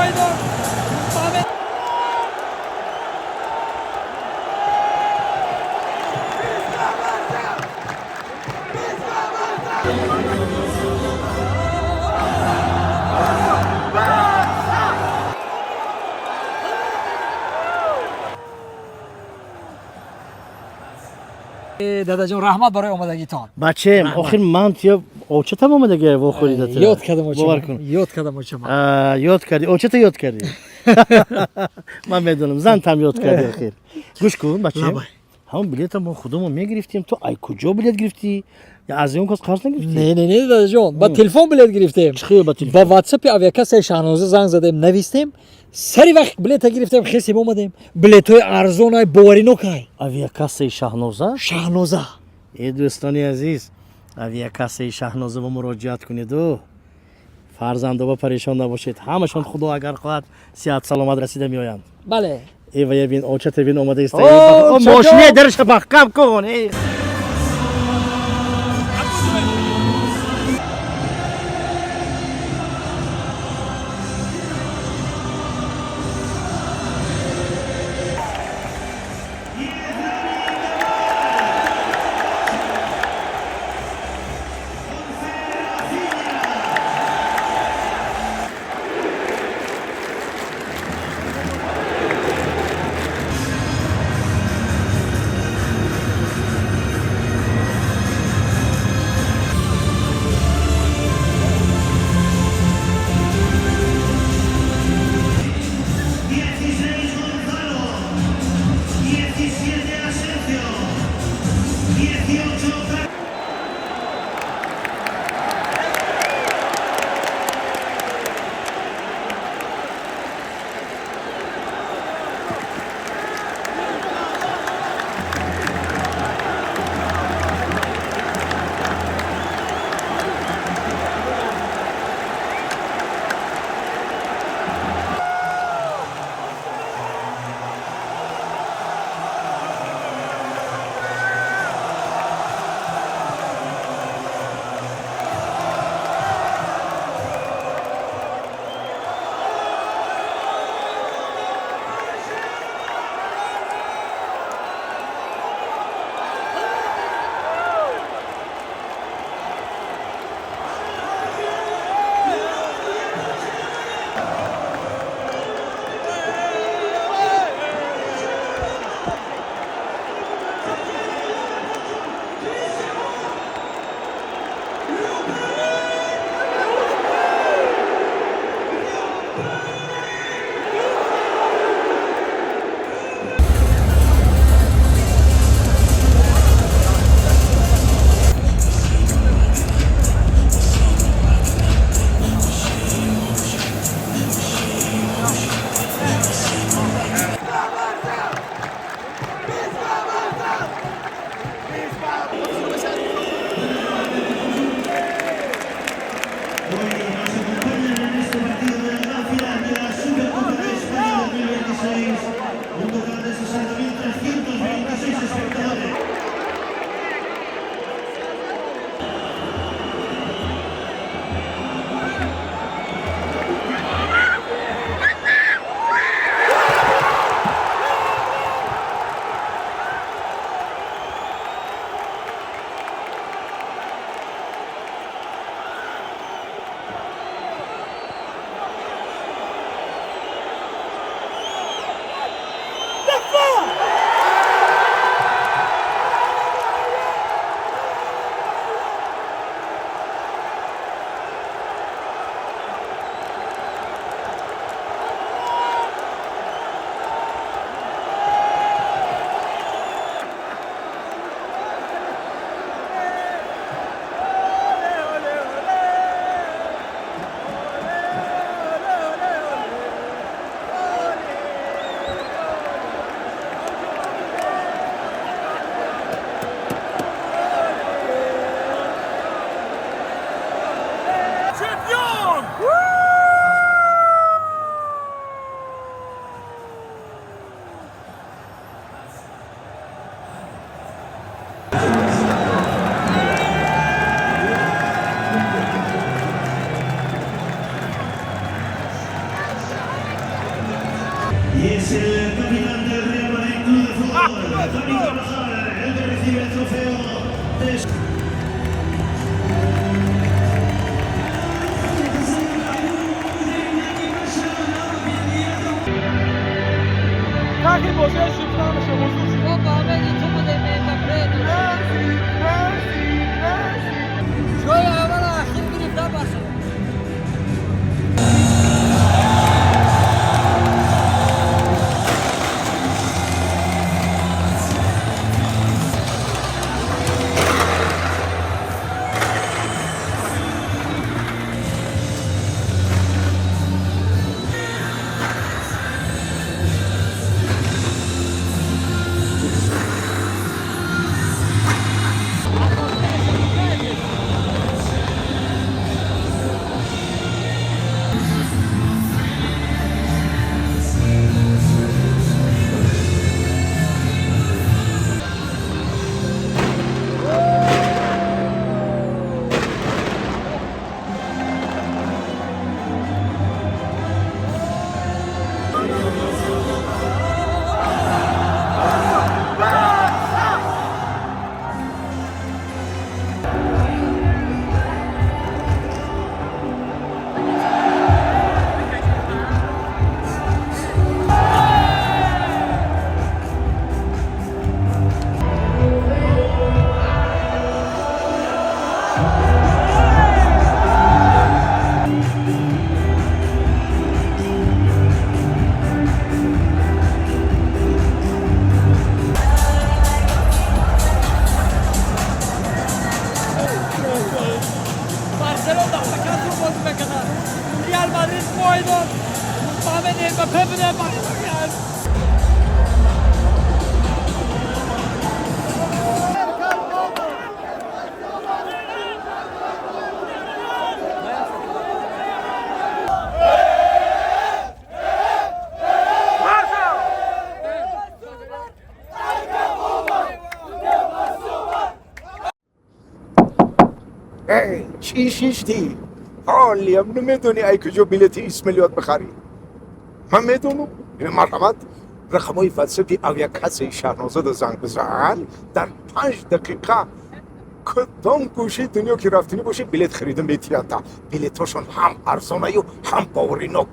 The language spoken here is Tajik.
Майдон Мамед. Дадаҷон, раҳмат барои омадагитон. Бачаем, охир ман тия очатам омадаги вохӯрида. Ёд кардам. Бовар кун. Ёд кардам, очама. Ёд кардӣ, очата ёд кардӣ, ман медонам, зантам ёд кардӣ. Охир гӯш кун, бачаем, ҳамон билета мо худамон мегирифтем, ту ай куҷо билет гирифтӣ? Аз он кас қарз нагирифтӣ? Не, не, не, дадаҷон, ба телефон билет гирифтем. Чӣ, ба телефон? Ба ватсапи авиакассаи Шаҳноза занг задем, навистем, сари вақт билета гирифтем, хесем, омадем. Билетҳои арзонай, боваринокай. Авиакассаи Шаҳноза? Шаҳноза. Э, дӯстони азиз, авиакассаи Шаҳноза ба муроҷиат кунеду фарзандоба парешон набошед, ҳамашон, худо агар хоҳад, сиҳат саломат расида меоянд. Бале. Э, вая бин, очата бин, омада иста. О, Мошине дарша маҳкам кун. Э. Hoy nos acompañan en este partido de la gran final de la Supercopa de España 2026 un total de 60.326 espectadores. Y es el capitán del Real Madrid Club de Fútbol, Dani Carvajal, el que recibe el trofeo de ҷои аввала ахир гирифта Барселона. Барселона фақат хуб бозӣ мекунад. Реал Мадрид пой дод. Муҳаммад Мбаппе буде бозӣ. Эй, чӣ шиштӣ? Ҳолиям намедонӣ ай куҷо билети 20 миллион бихарӣ? Ман медонам. Марҳамат, рақамҳои ватсапи авиакассаи Шаҳнозада занг бизан, дар 5 дақиқа кудом гӯшаи дунё ки рафтанӣ бошӣ, билет харида метиҳанда. Билетҳошон ҳам арзонаю, ҳам боваринок.